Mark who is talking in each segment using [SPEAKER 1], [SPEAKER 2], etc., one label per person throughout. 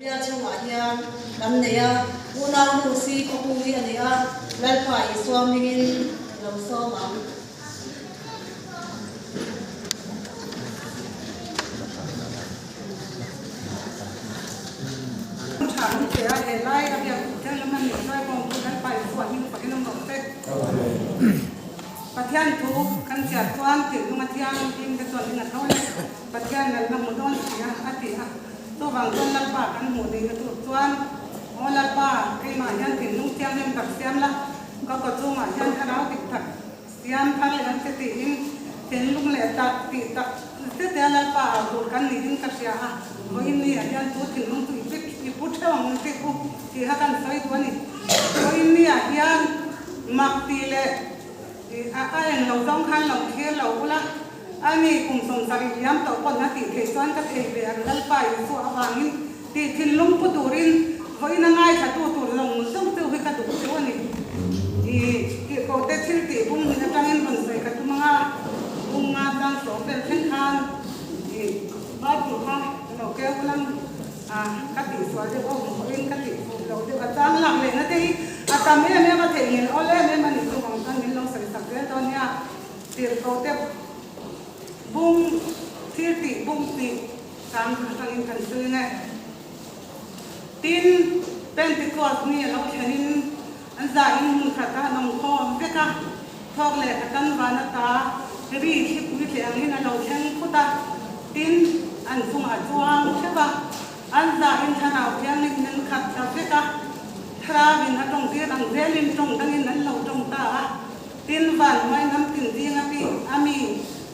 [SPEAKER 1] Bial chhungah hian kan nei a, unaunu si khawpung hi a ni a, Lalpa Isua hmingin lo sawm ang.
[SPEAKER 2] Tha an che a, he lai a biak duh tel lam a nih chuan kawngpui Lalpa Isua hming fakin awm rawh se. Pathian thu kan chhiar chuan thinlung a thianghlim te chuan in a tho le Pathian lalna hmu dawn si a, a ti a. Chuvang chuan Lalpa kan hmuh dihna tur chuan, Aw Lalpa, keimah hian thinlung thianghlim tak siam la, ka kaw chungah hian thlarau dik tak siam thar leh ang che tiin thinlung leh tak tih tak zet a Lalpa au tur kan niin ka hria a, vawiin ni ah hian chu thinlung chu i pik i pu theuh ang tih u tih kha kan sawi duh a ni. Vawiin ni ah hian mak tih leh a eng lo zawng khan lo thlir lo ula, A ni, kum 70 liam tawh pawn a tih theih chuan ka thei ve ang Lalpa Isua avangin tih thinlung pu turin vawiin a ngaithlatu tur zawng zawng chu hi ka duh chu a ni. I tihkohte thil tih bung hmun atangin rawn sawi ka tum anga bung nga tlang sawm vel thleng khan i Bible kha ka lo keu lam a, ka tihsual deuh a awm pawhin ka tih fuh lo deuh a, chang lak lehna te hi a tam em em a, theihnghilh awl em em a nih chuvang chuan min lo sawi sak zel dawn nia. Tirhkohte bung thil tih bung tih chang atangin kan sawi nge. Tin, Pentecost ni a lo thlenin an zain hmun khatah an awm khawm vek a, thawk leh khatan van ata ri thlipui tle angin a lo thleng phut a, tin, an chungah chuang theuh a, an zain thlarau thianghlim an khat ta vek a, thlarauin a tawngtir ang zelin tawng dangin an lo tawng ta a. Tin, van hnuai hnam tin ding a pi a mi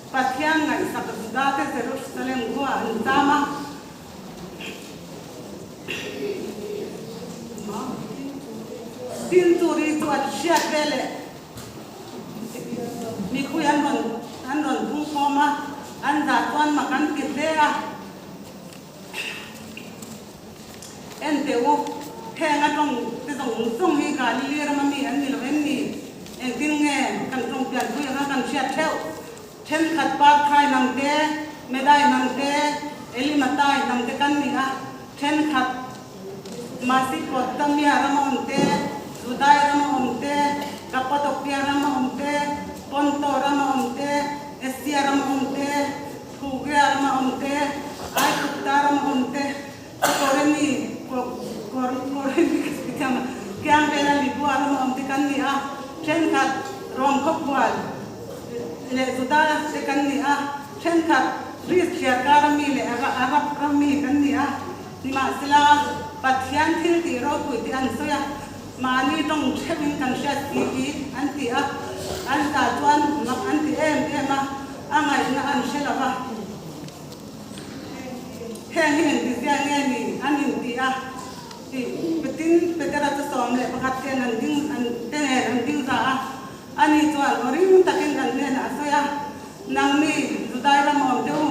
[SPEAKER 2] Pathian ngaihsak Juda te Jerusalem khua an cham a. Tin, chu ri chu an hriat ve leh mipui an rawn an rawn phung khawm a, an zah chuan mak an ti hle a. En teh u, heng a tawng te zawng zawng hi Galili rama mi an ni lo em ni? Engtin nge kan tawng pianpui anga kan hriat theuh? Thenkhat Parthai hnam te, Medai hnam te, Elimatai hnam te kan ni a, thenkhat Masipotamia rama awm te, Judai rama awm te, Kapadokia rama awm te, Ponto rama awm te, Asia rama awm te, Phrygia rama awm te, Aigupta rama awm te, Koreni, Koreni ka sawi thiam a, kiang vela Libua rama awm te kan ni a, thenkhat Rom khawphual leh Juda te kan ni a, thenkhat Greece thliarkar rami leh Arab rami kan ni a, nimahsela Pathian thil tih ropui te an sawi a, mahni tawng theuhin kan hriat si hi an ti a, an za chuan mak an ti em em a, a ngaihna an hre lo va. Heng hi engtizia nge ni an inti a tih Petin Petera chu 11 ten an ding an te nen an ding za a, ani chuan aw ring takin an hnenah a sawi a, Nangni Judai ram awm te u,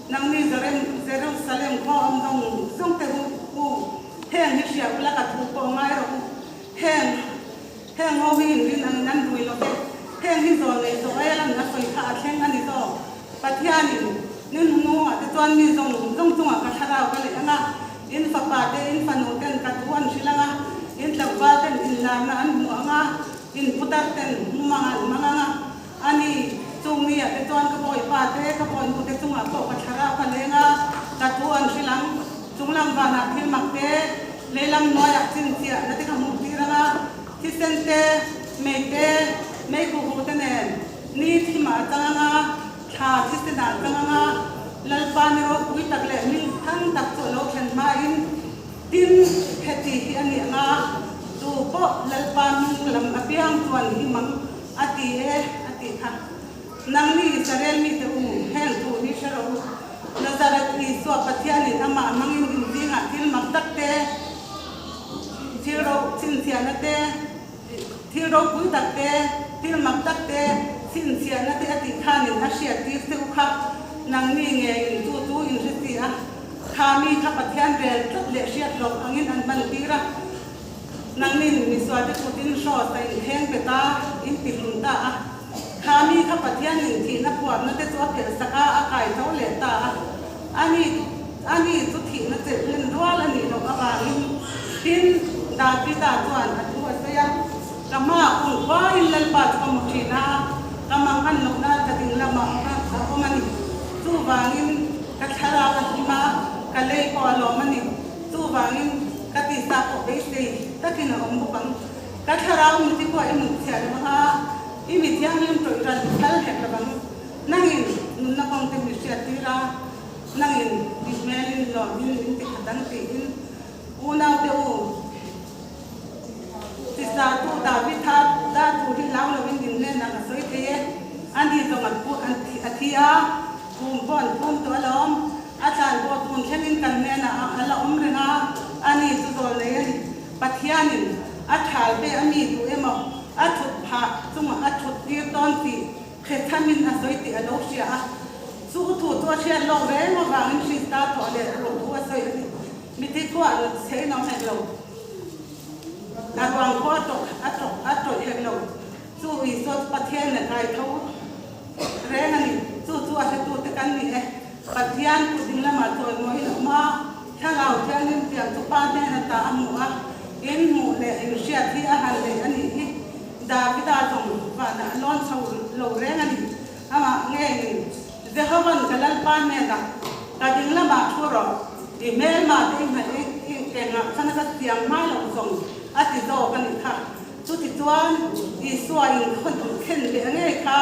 [SPEAKER 2] nangni Zarem Jerusalem khaw awm zawng zawng te u u, heng hi hria ula ka thu pawh ngai rawh u, heng Heng ho hi inrin angin an rui lo ve. Heng hi zawl nei zawh aia lan a sawi kha a thleng a ni zawk. Pathianin ni hnungah te chuan mi zawng zawng chungah ka thlarau ka leh ang a, in fapa te, in fanu ten ka thu an hrilh ang a, in tlangval ten inlarna an hmu ang a, in putar ten hmumang an hmang ang a. A ni, chung mi ah te chuan ka bawipa te, ka bawinu te chungah pawh ka thlarau ka leng a, ka thu an hrilh ang. Chunglam vanah thil mak te, leilam hnuaiah chinchiahna te ka hmuh tir ang a, thisen te, mei te, mei khuhhu te nen ni thimah a chang ang a, thla thisenah a chang ang a, Lalpa ni ropui tak leh hming thang tak chu a lo thlen hmain tin heti hi a ni ang a, tu pawh Lalpa hming lam apiang chuan hi mang A ti e, a ti kha. Nangni Israel mite u, heng thu hi hre rawh u. Nazareth Isua Pathianin amah hmangin in zingah thil mak tak te, thil ro chhinchhiahna te, thil ropui tak te, thil mak tak te, chhinchhiahna te a tih khanin a hriat tir che u kha. Nangni nge in chu chu in hre si a, kha mi kha Pathian rel tlat leh hriat loh angin an hman tir a. Nangnin misualte kutin hrawt a inkheng bet a, in ti hlum ta a. Kha mi kha Pathianin thihna phuarna te chu a phelh sak a, a kai tho leh ta a. Ani, ani chu thihna chelh hlen rual a nih loh avang. Tin, Davida chuan a thu a sawi a, Ka hmaah kumkhuain Lalpa chu ka hmu thin a, ka mangan loh nan ka ding lamah a awm a ni. Chuvangin ka thlarau a hlim a, ka lei pawh a lawm a ni. Chuvangin ka tisa pawh beisei takin a awm bawk ang. Ka thlarau miti pawh i mutchhiah lo ang a, i mi thianghlim tawih ran thal hek lo ang. Nangin nunna kawng te mi hriat tir a, nangin i hmelin lawmin min ti khat ang tiin unaute u tisatu David tha dah tur hi hlau loin in hnenah ka sawi thei e. Ani zawng an pu an a thi a, phum pawh an phum tawh alawm. A tlan pawh tun thlengin kan hnenah a la awm reng a, ani chu zawl nei a ni. Pathianin a thal ve a mi duh emaw a thut phah chungah a thut tir dawn tih Khethamin a sawi tih a lo hria a, chu thu chu a hriat lawk reng avangin Krista thawh leh tur thu a sawi a ni. Mithi khuah chhein awm hek lo, a ruang pawh a tawk a tawk a tawih hek lo. Chu Isua chu Pathian a kai tho reng a ni. Chu chu a hretute kan ni e. Pathian kut ding lamah chawimawiin a awm a, Thlarau Thianghlim tiang chu Pa hnen ata a hmu a, in hmuh leh in hriat hi a han nei a nih hi. Davida zawng vanah a lawn chho lo reng a ni. Amah ngeiin, Jehova'n ka Lalpa hnenah, Ka ding lamah thu rawh, i hmelmah te i hnaih i engah khan ka tiang hma lo zawng a ti zawk a nih kha. Chutichuan, Isua in khawn leh ngei kha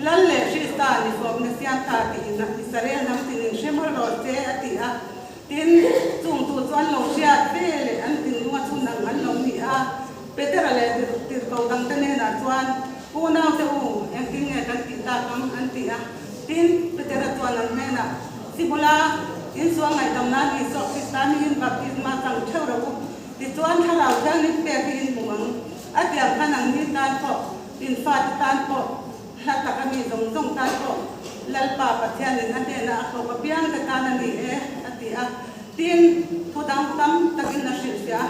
[SPEAKER 2] Lal leh Krista ni fawmna siam ta tiin Israel hnam tinin hre mawlh rawh che a ti a. Tin, chung tu chu an lo hriat ve leh an thinlung a chhun ang an lo ni a. Petera leh tirhkoh dangte hnenah chuan, Unaute u, engtin nge kan tih tak ang? an ti a. Tin, Petera chuan an hnenah, Sibula, insual ngaihdam nan Isua Krista hmingin baptisma chang theuh rawh u. Tichuan, Thlarau Thianghlim pek hi in hmu ang. A tiang khan ang ni tan pawh In fate tan pawh, hla taka mi zawng zawng tan pawh Lalpa Pathianin a hnenah a hlawk apiang te tan a ni e, a ti a. Tin, thu dang tam takin a hrilhfiah a,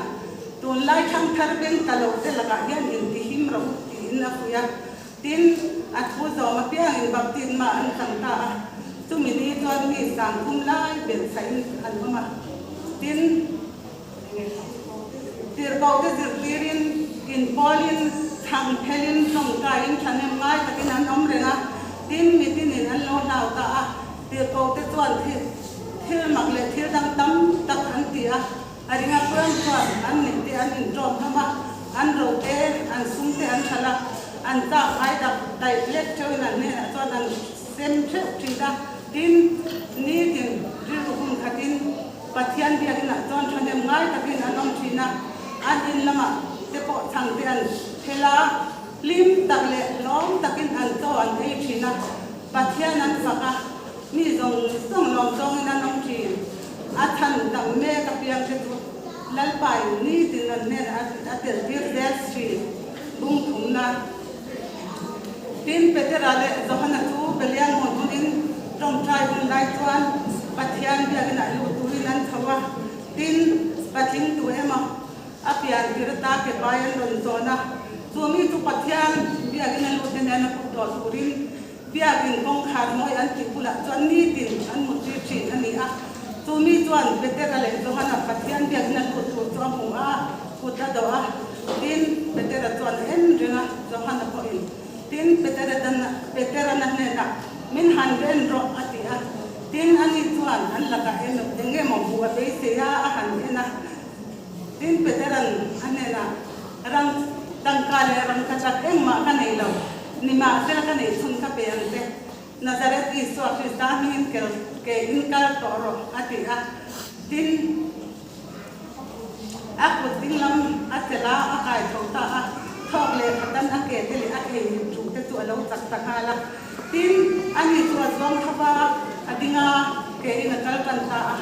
[SPEAKER 2] Tunlai thangthar beng ta lo te lakah hian intihim rawh u tiin a fuih a. Tin, a thu zawm apiangin baptisma an chang ta a, chumi ni chuan mi sangthum lai belhchhahin an awm a. Tin, Tirhkohte zirtirin, inpawlin, chhang phelin, tawngkaiin thahnem ngai takin an awm reng a, tin, mitinin an lo hlau ta a. Tirhkohte chuan thil mak leh thil dang tam tak an ti a, a ringa puang chuan an neihte an inṭawm hlawm a, an rote, an sumte an hralh a, an chak ai dak daih lek theuhin an hnenah chuan an sem theuh thin a, tin, nitin rilru hun khatin, Pathian biakinah chuan thahnem ngai takin an awm thin a, an in lamah te pawh chhang te an phel a, hlim tak leh lawm takin an chaw an ei thin a, Pathian an fak a, mi zawng zawng lawm zawngin an awm thin. A chhan dam mek apiang te chu Lalpa in nitin an hnenah a tel tir zel thin. Bung thumna. Tin, Petera leh Johana chu Belial hmun hunin tawngtai hun lai chuan Pathian biakinah luh turin an chho a. Tin, patling tu emaw a pian tir ata ke pai an rawn zawn a. Chu mi chu Pathian biakin a lut te nen a kut dawh turin biakin kawngkhar mawi an tih bulah chuan nitin an mut tir thin a ni a. Chu mi chuan Petera leh Johana Pathian biakin a lut tur chu a hmu a, kut a dawh a. Tin, Petera chuan a en reng a, Johana pawhin, Tin, Petera dan Petera'n a hnenah, Min han en rawh, a ti a. Tin, ani chuan an lakah eng engemaw hmuh a beisei a, a han en a. Tin, Petera'n a hnenah, Rang tangka leh rangkachak engmah ka nei lo, nimahsela ka neih chhun ka pe ang che. Nazareth Isua Krista hmingin kel ke in kal tawh rawh, a ti a. Tin, a kut ding lam a chelh a, a kai tho ta a. Thawk leh khatan a ke te leh a thei hlim thu te chu a lo chak ta nghal a. Tin, ani chu a zuang tho va, a ding a, ke in a kal tan ta a.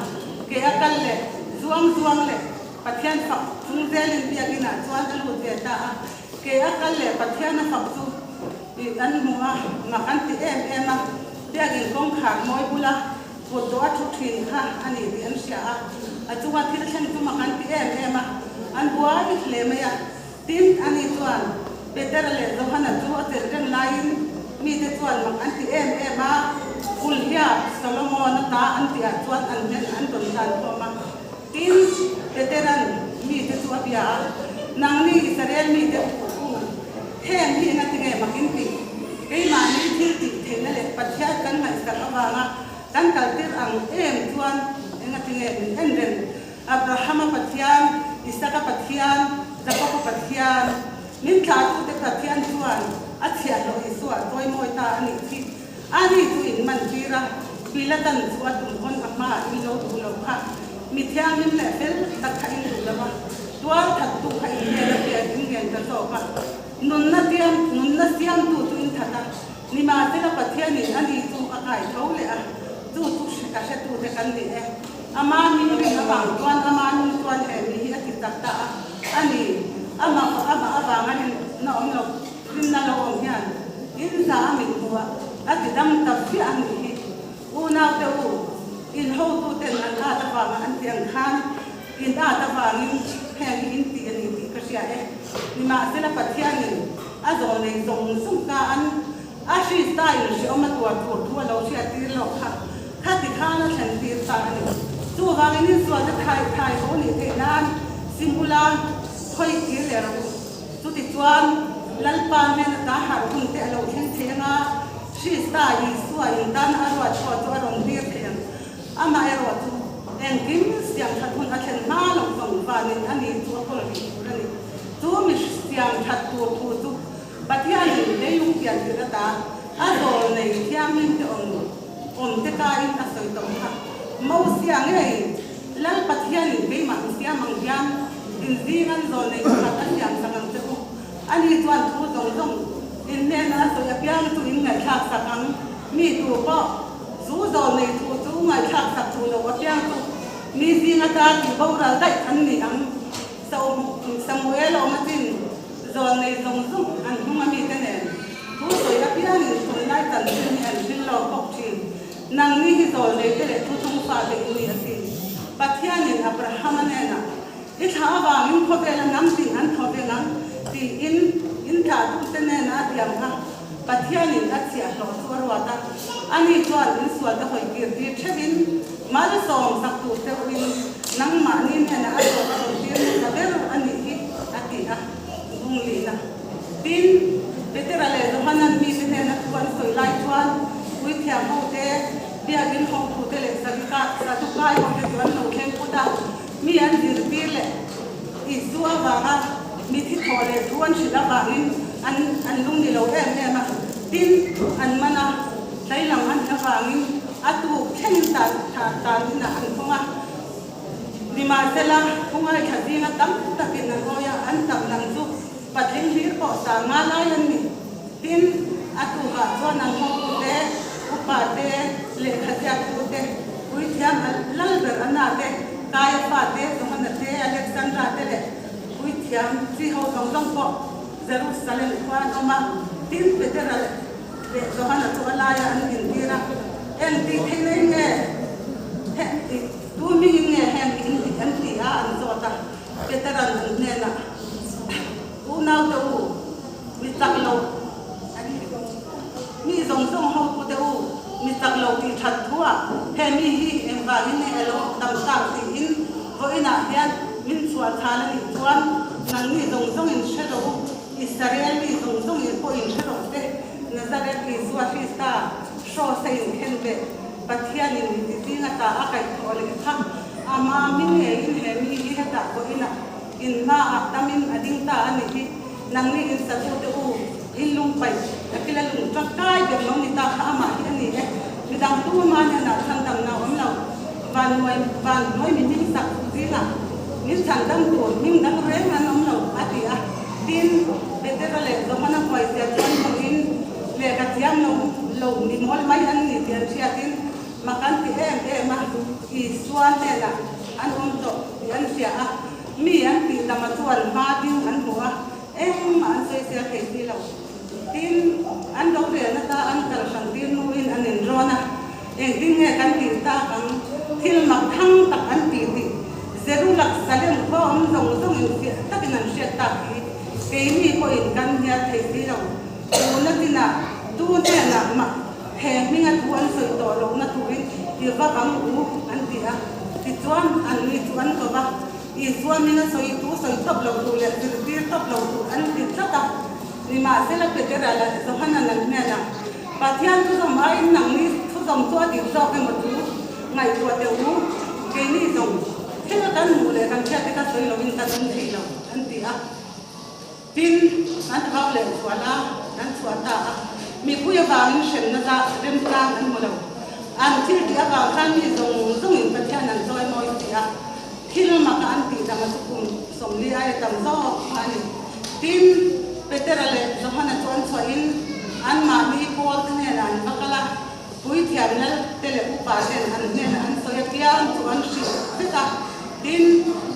[SPEAKER 2] Ke a kal leh zuang zuang leh Pathian fak chung zelin biakinah chuan a lut ve ta a. Ke a kal leh Pathian a fak chu Tih an hmu a, mak an ti em em a, biakin kawngkhar mawi bula kut dawh a thu thin kha a ni tih an hria a, a chunga thil thleng chu mak an ti em em a, an buai hle mai a. Tin, ani chuan Petera leh Johana chu a chelh reng laiin mite chuan mak an ti em em a, Kulhia Solomon-a ta an tihah chuan an hnen an rawn tlan khawm a. Tin, Petera'n mite. Heng hi engatinge mak in tih? Keimahni thil tih theihna leh Pathian kan ngaihsak avanga kan kaltir ang em chuan engatinge min en reng? Abrahama Pathian, Isaka Pathian, Jakoba Pathian, min thlahtute Pathian chuan a chhiahhlawh Isua chawimawi ta a nih khi. Ani chu in man tir a, Pilatan chu a tum pawn a hmaah in lo duh lo kha, mi thianghlim leh fel tak kha in duh lo a, tual that tu kha in hmel a pian in ngen ta zawk a, nunna tiam, nunna siamtu chu in that a, nimahsela Pathianin ani chu a kai tho leh a, chu chu hre ka hretute kan ni e. Ama hming rin avang chuan ama nung chuan he mi hi a ti tak ta a, ani, amah amah avanga rinna awm lo. Rinna lo awm hian in za a mit hmuh ah a ti dam ta viah a nih hi. Unau te u, in hotu ten an at avanga an tih ang khan in at avangin heng hi in tih a ni tih ka hria e. Nimahsela Pathianin a zawl nei zawng zawng ka an a Hrista in hreawm a tuar tur thu a lo hriat tir lawk kha kha ti khan a thlen tir ta a ni. Chuvangin in sualna thai thai ho nih theih nan simula khawi tir leh rawh u. Chutichuan, Lalpa hnena ta harh hun te a lo thleng thei anga, Krista Isua in tan a ruat pawh chu a rawn dir thei ang. Amaherawh chu, engkim siam that hun a thlen hma lo zawng vanin a ni chu a kawl rih tur a ni. Chu mi siam that tur thu chu Pathianin leilung pian tirh ata a zawl nei thianghlim te awm awm te kaiin a sawi tawh kha. Mosia ngeiin Lal Pathianin keimah mi siam ang hian inzing an zawl nei pakhat a siam sak ang che u. Ani chuan thu zawng zawng in hnena a sawi apiang chu in ngaihthlak sak ang. Mi tu pawh chu zawl nei thu chu ngaihthlak sak duh lo apiang chu mi zing ata tih boral daih an ni ang. Samuel a awm achin zawl nei zawng zawng an hnung a mite nen thu sawi apiangin tunlai chanchin hi an hrilh lawk bawk thin. Nangni hi zawlneite leh thuthlung fate in ni a ti. Pathianin Abrahama hnenah, I thla avangin khawvela hnam tin an thaw veng ang, tiin in thlahtute hnenah a tiam kha. Pathianin a chhiahhlawh chu a ruat a, ani chuan in sualte hawi kir tir theuhin, malsawm sak tur cheuhin nangmahni hnenah a zawt a rawn tir hmasa ber a nih hi, a ti a, Bunglina. Tin, Petera leh Johanan mite hnena thu an sawi lai chuan puithiam hote, biakin hawngtute leh Sadukai hote chu an lo thleng phut a, mi an zirtir leh Isua avanga mi thi thawh leh thu an hrilh avangin an an lung ni lo em em a. Tin, an man a, tlailam an avangin a tuk thlengin tan tan inah an khawng a. Nimahsela, khawngaihtha zinga tam takin an awi a, an tam lam chu patling hlir pawh sang nga lai an ni. Tin, a tukah chuan an hawngtute, upa te, lehkha ziaktute, puithiam lal ber Anna te, Kaiafa te, Johana te, Alexandra te leh puithiam chi ho zawng zawng pawh Jerusalem khua an awm a. Tin, Petera leh Johana chu a laiah an intir a, Engti theihna in nge heng Tu hmingin nge heng hi in tih an ti a an zawt a, Petera'n an hnenah, Unaute u, mi chak lo, mi zawng zawng hotute u, mi chak lo tih that thuah he mi hi engvangin nge a lo dam tak tiin vawiinah hian min chhuah chhan a nih chuan nangni zawng zawngin hre rawh u, Israel mi zawng zawngin pawh in hre rawh se, Nazareth Isua Krista hrawsa inkhen leh Pathianin mi ti zing ata a kaihthawh leh kha ama hming ngeiin he mi hi hetah pawhin a inhmaah damin a ding ta a nih hi. Nangni in satute u, in lungpaih a kila lung tangkai ber lo ni ta kha amah hi a ni e. Midang tuma hnenah chhandamna a awm lo. Vannuai vanhnuai mi hming sak zingah min chhandam tur hming dang reng an awm lo, a ti a. Tin, Petera leh Johana huaizia chuan hmuhin lehkha thiam lo lo ni mawl mai an ni tih an hriatin mak an ti em em a, Isua hnenah an awm tawh tih an hria a, mi an tih lama chuan hma ding an hmu a, engmah an sawisel thei si lo. Tin, an rorelna ta an kal hran tir hnuin an inrawn a, engtin nge kan tih tak ang? Thil mak thang tak an ti tih Zerulak Salem khua awm zawng zawngin fiah takin an hriat tak hi keini pawhin kan hnial thei si lo. Tuna chinah tu hnenah mah he hminga thu an sawi tawh lohna turin i vak ang u an ti a. Tichuan, anni chu an ko va, Isua hminga sawi thu sawi tawp lo tur leh zirtir tawp lo tur an ti tlat a. Nimahsela Petera leh Johana an hnenah, Pathian thuzawm aiin nangni thuzawm chu a dik zawk emaw chu ngaihtuah teh u, keini zawng thil kan hmuh leh kan hriat te kha sawi loin kan awm thei lo, an ti a. Tin, an hau leh zual a, an chhuah ta a. Mipui avangin hremna zah remchang an hmu lo. An thil tih avang khan mi zawng zawngin Pathian an chawi mawi si a, thil maka an tih dang a chu kum 40 aia tam zawk kha a ni. Tin, Petera leh Johana chu an chhuahin anmahni pawl te hnenah an va kal a, Puithiam lal te leh upa ten an hnenah an sawi apiang chu an hrilh vek a. Tin,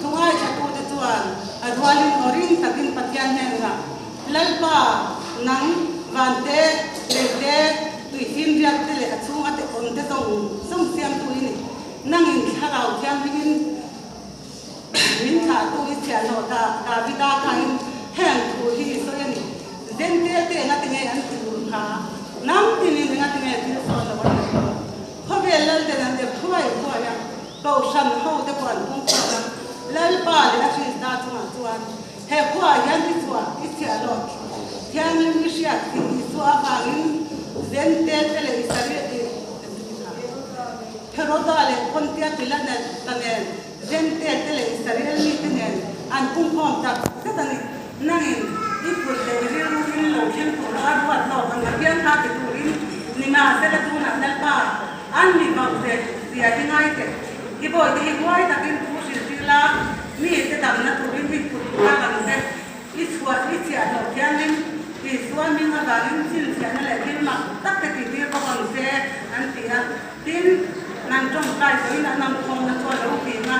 [SPEAKER 2] thu ngaithlatute chuan a rualin aw ring takin Pathian hnenah, Lalpa, nang, vante, leite, tuifim riak te leh a chhunga te awm te zawng zawng siamtu i ni. Nangin Thlarau Thianghlimin min thlahtu i chhiahhlawh ta, Davida khain heng thu hi i sawi a ni. Zentel te enga tinge an ti ur kha? Nang tinin enga tinge thil sawn lo an nei lo? Khawvel lal ten an dep thuai thuai a, Kohhran ho te pawh an pung khawm a, Lalpa leh a Krista chungah chuan he khuaah hian i chhuah i chhiahhlawh thianghlim i hriat tih Isua avangin Zentel te leh Isariel i Heroda leh Pontia Pilata nen Zentel te leh Isariel mite nen an pung khawm tak zet a ni. Nangin i kut leh i rilru in lo thleng tur a ruat lawk ang apiang kha ti turin nimahsela tunah Lalpa an mi vauh ve zia hi ngai teh. I bawihte hi huai takin thu hrilh tir la, mi te damna turin i kut nghak ang che. I chhuah i chhiahhlawh thiangin Isua hming avangin chhinchhiahna leh thil mak tak te ti tir bawk ang che an ti a. Tin, nan tawngtai zawhin an awmkhawmna chu a lo fing a,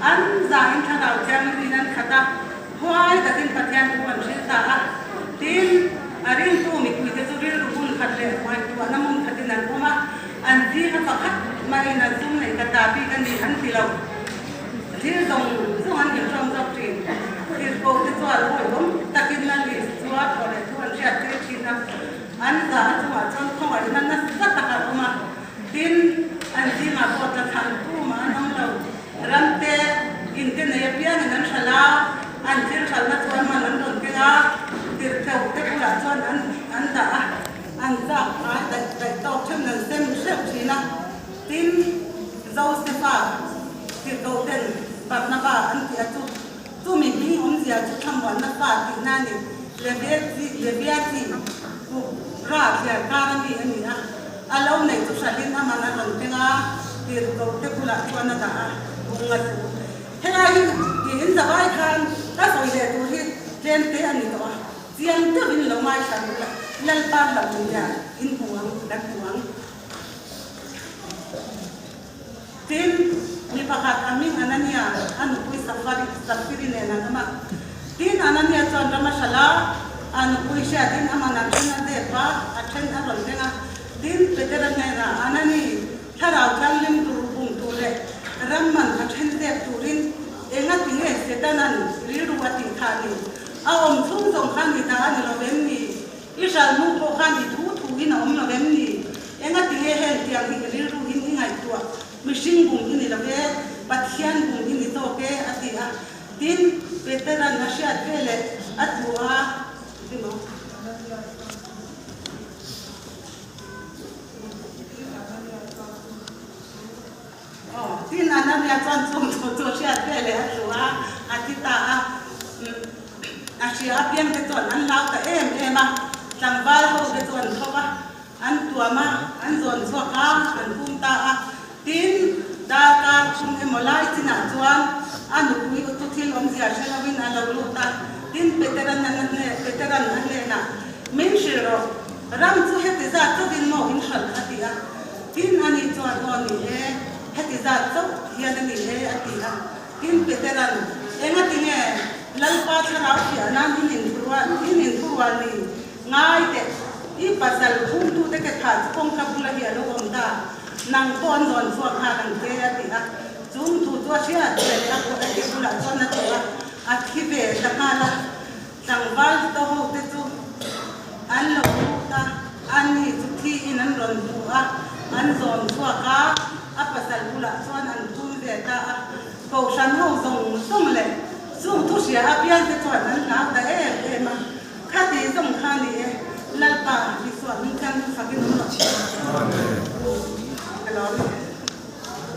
[SPEAKER 2] an zahin thlarau thianghlimin an khat a. Huai takin Pathian thu an hrilh ta a, tin, a ringtu mipuite chu rilru hun khat leh ngaihtuahna hmun khatin an awm a, an zinga pakhat mahin an sum neih ka ta bik a ni an ti lo. Thil zawng zawng an inhrawm zawk thin. Tirhkohte chuan awihawm takin a list chu a thawh leh thu an hriat tir thin a, an zah a chungah chuan khawngaihna nasa tak a awm a, tin, an zingah pawh tlachhan tumah an awm lo. Ramte inte nei apiangin an hralh a, an thil hralhna chu an man an rawn keng a, tirhkeuh te bulah chuan an an dah a, an chak ngai daih daih tawk then an sem hreuh thin a. Tin, Josefa tirhkoh ten Barnaba an tih a chu, chumi hming awmzia chu thlamuanna fa tihna a ni, Levia chi Levia chi kuk ra thliar kar a mi a ni a. A lo neih chu hralhin a man a rawn keng a, tirhkoh te bulah chuan a dah a, bung a thu. Helai hi tiin zavai khan ka sawi leh tur hi tlem te a ni tawh a, chiang deuhin lo ngaithla duh la, Lalpa hlauh nia in hmu ang, kan hmu ang. Tin, mi pakhat a hming Anania, a nupui Safari, Safiri nen an awm a. Tin, Anania chuan ram a hralh a, a nupui hriatin a man a then a dep a, a then a rawn veng a. Tin, Petera hnenah, Anani, Thlarau Thianghlim tur bum tur leh ram man a then dep turin enga ti nge Setanan rilru a tih kha ni? A awm chhung zawng khan i ta a ni lo vem ni? I hral hnu pawh khan i thu thu in a awm lo em ni? Enga ti nge heng tiang hi i rilru in i ngaihtuah? Mihring bum i ni lo e, Pathian bum i ni tawk e, a ti a. Tin, Petera'n a hriat ve leh a tlu a, ti maw? Aw, tin Anania chuan chung thu chu hriat ve leh a tlu a, a ti ta a. A hria apiang te chuan an hlau ta em em a, tlangval ho te chu an tho va, an tuam a, an zawn chhuak a, an pum ta a. Tin, darkar thum emaw lai chinah chuan a nupui utu thil awmzia hre loin a lo lut a. Tin, Peteran a Peteran a hnenah, Min hrilh rawh, ram chu heti zat chauhin maw in hralh? a ti a. Tin, ani chuan, Aw ni e, heti zat chauh hian a ni e, a ti a. Tin, Petera'n, Engati nge Lalpa thlarau fiah nan in inthurual in inthurual ni? Ngai teh, i pasal phumtute ke thah chu kawngka bula hi a lo awm ta, nang pawh an zawn chhuak nghal ang che, a ti a. Chung thu chu a hriat ve leh a kut a ke bulah chuan a tlu a, a thi ve ta nghal a. Tlangval to ho te chu an lo lut a, ani chu thi in an rawn hmu a, an zawn chhuak a, a pasal bulah chuan an thum ve ta a. Kohhran ho zawng zawng leh chung thu hria apiang te chuan an hlau ta em em a, khati zawng khan. Hming Thianghlim fakin awm.